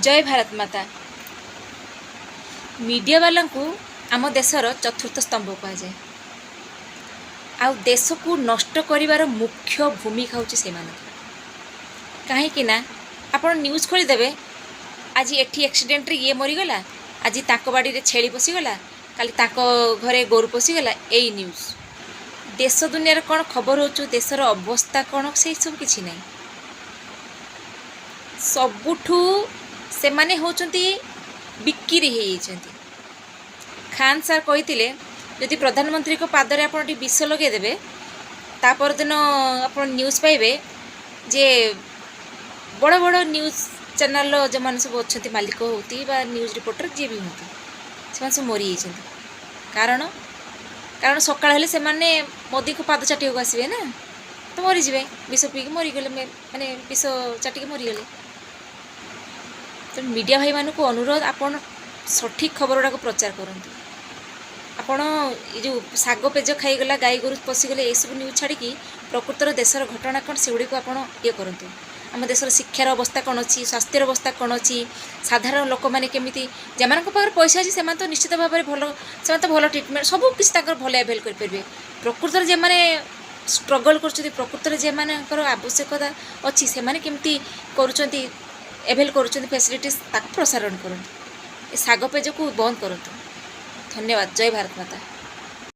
ଜୟ ଭାରତ ମାତା। ମିଡ଼ିଆବାଲାଙ୍କୁ ଆମ ଦେଶର ଚତୁର୍ଥ ସ୍ତମ୍ଭ କୁହାଯାଏ ଆଉ ଦେଶକୁ ନଷ୍ଟ କରିବାର ମୁଖ୍ୟ ଭୂମିକା ହେଉଛି ସେମାନଙ୍କର। କାହିଁକି ନା ଆପଣ ନ୍ୟୁଜ୍ ଖୋଲିଦେବେ, ଆଜି ଏଠି ଆକ୍ସିଡେଣ୍ଟରେ ଇଏ ମରିଗଲା, ଆଜି ତାଙ୍କ ବାଡ଼ିରେ ଛେଳି ପଶିଗଲା, କାଲି ତାଙ୍କ ଘରେ ଗୋରୁ ପଶିଗଲା। ଏଇ ନ୍ୟୁଜ୍। ଦେଶ ଦୁନିଆରେ କ'ଣ ଖବର ହେଉଛି, ଦେଶର ଅବସ୍ଥା କ'ଣ, ସେଇ ସବୁ କିଛି ନାହିଁ। ସବୁଠୁ ସେମାନେ ହେଉଛନ୍ତି ବିକ୍ରି ହେଇଯାଇଛନ୍ତି। ଖାନ୍ ସାର୍ କହିଥିଲେ, ଯଦି ପ୍ରଧାନମନ୍ତ୍ରୀଙ୍କ ପାଦରେ ଆପଣ ଟିକେ ବିଷ ଲଗାଇଦେବେ, ତା ପରଦିନ ଆପଣ ନ୍ୟୁଜ୍ ପାଇବେ ଯେ ବଡ଼ ବଡ଼ ନ୍ୟୁଜ୍ ଚ୍ୟାନେଲ୍ର ଯେଉଁମାନେ ସବୁ ଅଛନ୍ତି, ମାଲିକ ହୁଅନ୍ତି ବା ନ୍ୟୁଜ୍ ରିପୋର୍ଟର ଯିଏ ବି ହୁଅନ୍ତି, ସେମାନେ ସବୁ ମରିଯାଇଛନ୍ତି। କାରଣ ସକାଳ ହେଲେ ସେମାନେ ମୋଦିଙ୍କ ପାଦ ଚାଟିବାକୁ ଆସିବେ ନା, ତ ମରିଯିବେ। ବିଷ ପିଇକି ମରିଗଲେ, ମାନେ ବିଷ ଚାଟିକି ମରିଗଲେ। ତେଣୁ ମିଡ଼ିଆ ଭାଇମାନଙ୍କୁ ଅନୁରୋଧ, ଆପଣ ସଠିକ୍ ଖବର ଗୁଡ଼ାକ ପ୍ରଚାର କରନ୍ତୁ। ଆପଣ ଏ ଯେଉଁ ଶାଗ ପେଜ ଖାଇଗଲା, ଗାଈ ଗୋରୁ ପଶିଗଲେ, ଏସବୁ ନ୍ୟୁଜ୍ ଛାଡ଼ିକି ପ୍ରକୃତର ଦେଶର ଘଟଣା କ'ଣ, ସେଗୁଡ଼ିକୁ ଆପଣ ଇଏ କରନ୍ତୁ। ଆମ ଦେଶର ଶିକ୍ଷାର ଅବସ୍ଥା କ'ଣ ଅଛି, ସ୍ୱାସ୍ଥ୍ୟର ଅବସ୍ଥା କ'ଣ ଅଛି, ସାଧାରଣ ଲୋକମାନେ କେମିତି, ଯେଉଁମାନଙ୍କ ପାଖରେ ପଇସା ଅଛି, ସେମାନେ ତ ନିଶ୍ଚିତ ଭାବରେ ଭଲ, ସେମାନେ ତ ଭଲ ଟ୍ରିଟମେଣ୍ଟ ସବୁ କିଛି ତାଙ୍କର ଭଲ ଆଭେଲ୍ କରିପାରିବେ। ପ୍ରକୃତରେ ଯେଉଁମାନେ ଷ୍ଟ୍ରଗଲ୍ କରୁଛନ୍ତି, ପ୍ରକୃତରେ ଯେଉଁମାନଙ୍କର ଆବଶ୍ୟକତା ଅଛି, ସେମାନେ କେମିତି କରୁଛନ୍ତି, ଏଭେଲ୍ କରୁଛନ୍ତି ଫ୍ୟାସିଲିଟିସ୍, ତାକୁ ପ୍ରସାରଣ କରନ୍ତୁ। ଏ ଶାଗ ପେଜକୁ ବନ୍ଦ କରନ୍ତୁ। ଧନ୍ୟବାଦ। ଜୟ ଭାରତ ମାତା।